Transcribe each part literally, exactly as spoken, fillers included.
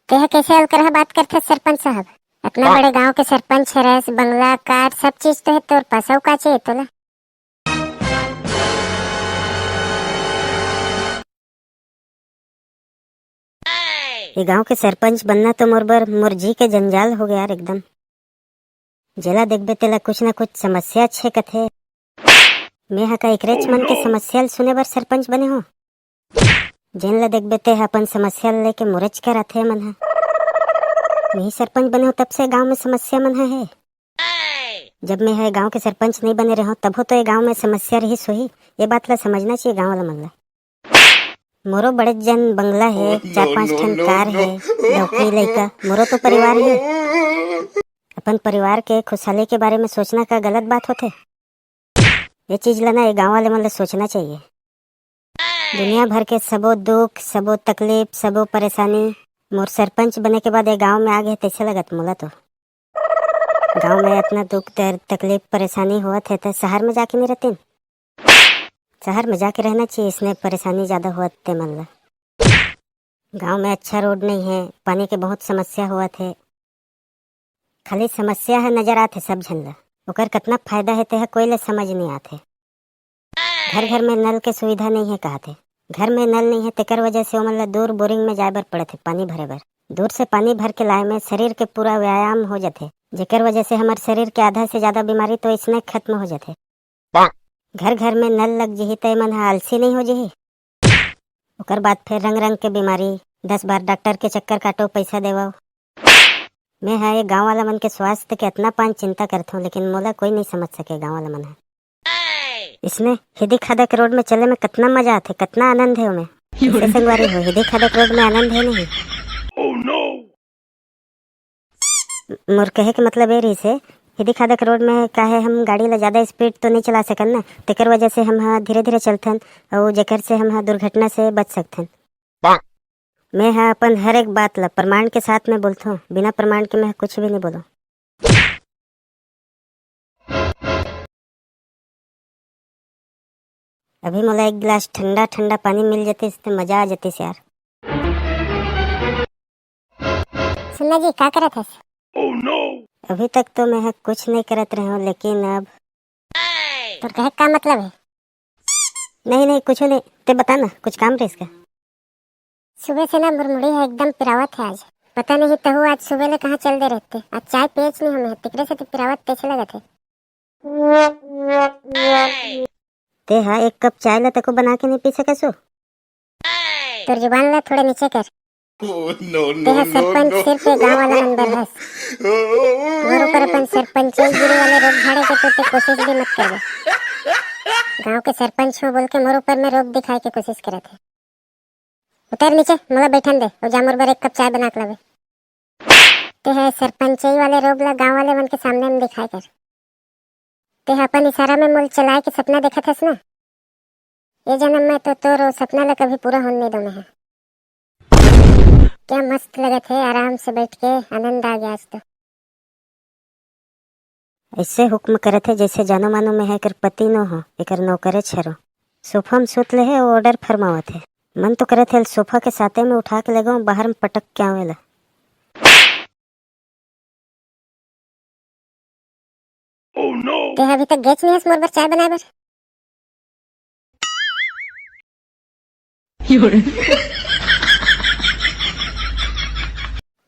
Teh कैसे अलकरहा बात करथे सरपंच साहब? अतना बड़े गांव के सरपंच हरस, बंगला, कार, सब चीज तो है तोर पास, अउ का चाहिए तोला? ये गांव के सरपंच बनना तो मोर बर मोर जी के जंजाल हो गया यार एकदम। जेला देखबे तेला कुछ ना कुछ समस्या छे कथे। मैं हा का एकरेच मन के समस्या ल सुने बर सरपंच बने हो? जेन ला देखबे ते ह अपन समस्या ल लेके मुरच कर आथे मन हा। मैं ही सरपंच बने हो तब से गांव में समस्या मन हा है। जब मैं ह गांव के सरपंच नहीं बने रहो तभो तो ये गांव में समस्या रहिस होही। ये बात ला समझना चाहिए गांव वाला मन ला। मोरो बड़े जन बंगला है, चार पांच ठन कार है, नौकरी लइका, मोरो तो परिवार है। अपन परिवार के खुशहाली के बारे में सोचना का गलत बात होथे? ये चीज ला ना ये गांव वाले मन ला सोचना चाहिए। दुनिया भर के सबो दुख, सबो तकलीफ, सबो परेशानी मोर सरपंच बने के बाद ये गांव में आ गए तैसे लगत मोला तो। गांव में इतना दुख दर्द तकलीफ परेशानी होवत है तो शहर में जाके नहीं रहतीन? शहर में जाके रहना चाहिए, इसने परेशानी ज्यादा होवत ते मन ला। गांव में अच्छा रोड नहीं है, पानी के बहुत समस्या होवत है। खाली समस्या है नजर आथे सब झन ला। ओकर कतना फायदा है तेह कोई ला समझ नहीं आथे। घर घर में नल के सुविधा नहीं है कहाथे। घर में नल नहीं है तेकर वजह से ओमन ला दूर बोरिंग में जाए बर पड़त है पानी भरे बर। दूर से पानी भर के लाए में शरीर के पूरा व्यायाम हो जाथे, जेकर वजह से हमर शरीर के आधा से ज्यादा बीमारी तो इसने खत्म हो जाथे। घर घर में नल लग जही त एमन ह आलसी नहीं हो जही? ओकर बाद फिर रंग रंग के बीमारी, दस बार डॉक्टर के चक्कर काटो, पैसा देवो। मैं ह ये गांव वाला मन के स्वास्थ्य के इतना पान चिंता करथों, लेकिन मोला कोई नहीं समझ सके गांव वाला मन ह। इसने हिदी खादा के रोड में चले में कितना मजा आथे, कितना आनंद है ओमे। कैसे संगवारी हो, हिदी खादा के रोड में आनंद है नहीं? मोर कहे के मतलब ये रहिस हे, हिदी खादा के रोड में काहे हम गाड़ी ला ज्यादा स्पीड तो नहीं चला सकन ना, तेकर वजह से हम ह धीरे धीरे चलथन, अउ जेकर से हम ह दुर्घटना से बच सकथन। मैं ह अपन हर एक बात ला प्रमाण के साथ में बोलथों, बिना प्रमाण के मैं ह कुछ भी नहीं बोलों। अभी मोला एक गिलास ठंडा ठंडा पानी मिल जतिस त मजा आ जतिस यार। सुनना जी, का करत हस? अभी तक तो मैं ह कुछ नहीं करत रहे हूँ, लेकिन अब तोर कहे का मतलब है? नहीं नहीं, कुछ नहीं। ते बता ना, कुछ काम रहिस का? सुबह से ना मोर मुड़ी है एकदम पिरावत है आज। पता नहीं तहु आज सुबह ले कहाँ चल दे रहते। आज चाय पियेच नहीं हमें, तिकरे से तो पिरावत तैसे लगत है। ते हा एक कप चाय ला तको बना के नहीं पी सकसो? तोर जुबान ला थोड़ा नीचे कर। ते हा सरपंच सिर्फ ये गांव वाला मन बर हस। मोर ऊपर अपन सरपंच गिरी वाले रोब झाड़े के तो ते कोशिश भी मत करबे। गांव के सरपंच हो बोल के मोर ऊपर में रोब दिखाए के कोशिश करत है। उतर नीचे, मोला बैठन दे, अउ जा मोर बर एक कप चाय बना के लावे। ते ह सरपंचई वाले रोब ला गांव वाले मन के सामने में दिखाए कर। ते ह अपन इशारा में मोल चलाए के सपना देखत हस ना? ये जन्म में तो तोर ओ सपना ला कभी पूरा होन नहीं दो मैं ह। क्या मस्त लगत है, आराम से बैठ के आनंद आ गया आज तो। ऐसे हुक्म करत है जैसे जानो मानो मैं एकर पति नो हो, एकर नौकरे छरो। सोफा में सुत ले है, ऑर्डर फरमावत है। मन तो करत है सोफा के साथे में उठा के ले गऊं, बाहर में पटक के आवे ला। ते अभी तक गेच नहीं हस मोर बर चाय बनाए बर।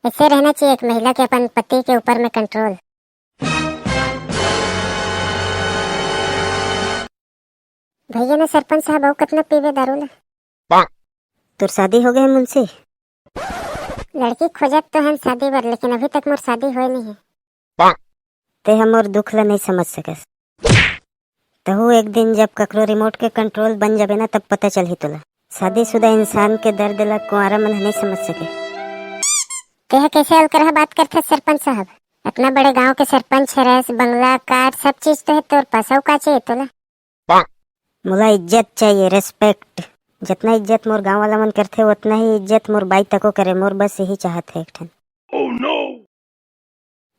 ऐसे रहना चाहिए एक महिला के अपन पति के ऊपर में कंट्रोल। भैया ना सरपंच साहब, अउ कतना पीबे दारू ला? तोर शादी हो गए मुंशी? लड़की खोजत तो हन शादी बर, लेकिन अभी तक मोर शादी होए नहीं है। ते ह मोर दुख ला नहीं समझ सकस। तहू एक दिन जब ककरो रिमोट के कंट्रोल बन जाबे ना, तब पता चलही तोला। शादीशुदा इंसान के दर्द ला कुंवारा मन ह नहीं समझ सके। तेह कैसे अलकरहा बात करथे सरपंच साहब? अतना बड़े गांव के सरपंच हरस, बंगला, कार, सब चीज तो है तोर पास, अउ का चाहिए तोला? मोला इज्जत चाहिए, रेस्पेक्ट। जितना इज्जत मोर गांव वाला मन करथे, उतना ही इज्जत मोर बाई तको करे। मोर बस यही चाहत है एक ठन।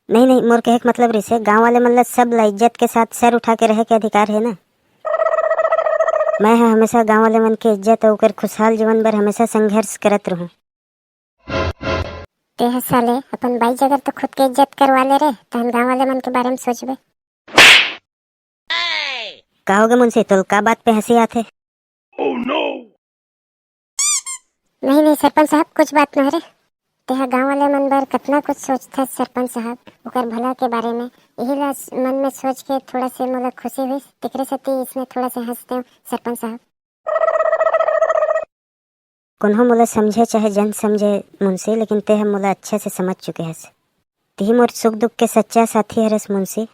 नहीं नहीं, मोर कहे के मतलब रहिसे, गांव वाले मन ला सब ला इज्जत के साथ सर उठा के रहे के अधिकार है ना। मैं ह हमेशा गांव वाले मन के इज्जत अउ ओकर खुशहाल जीवन बर हमेशा संघर्ष करत रहूं। तेह साले अपन बाई जगह तो खुद के इज्जत करवा ले रे, तहन गांव वाले मन के बारे में सोचबे। का होगे मुंशी, तोल का बात पे हंसी आथे? नहीं नहीं सरपंच साहब, कुछ बात नोहे रे। तेहा गांव वाले मन बर कतना कुछ सोचथस सरपंच साहब, ओकर भला के बारे में। यही ला मन में सोच के थोड़ा से मोला खुशी हुई, तेकरे सेती इसने थोड़ा से हंसते हूँ सरपंच साहब। कोनो मोला समझे चाहे जन समझे मुंशी, लेकिन तेह मोला अच्छा से समझ चुके हस। तिही मोर सुख दुख के सच्चा साथी हरस मुंशी।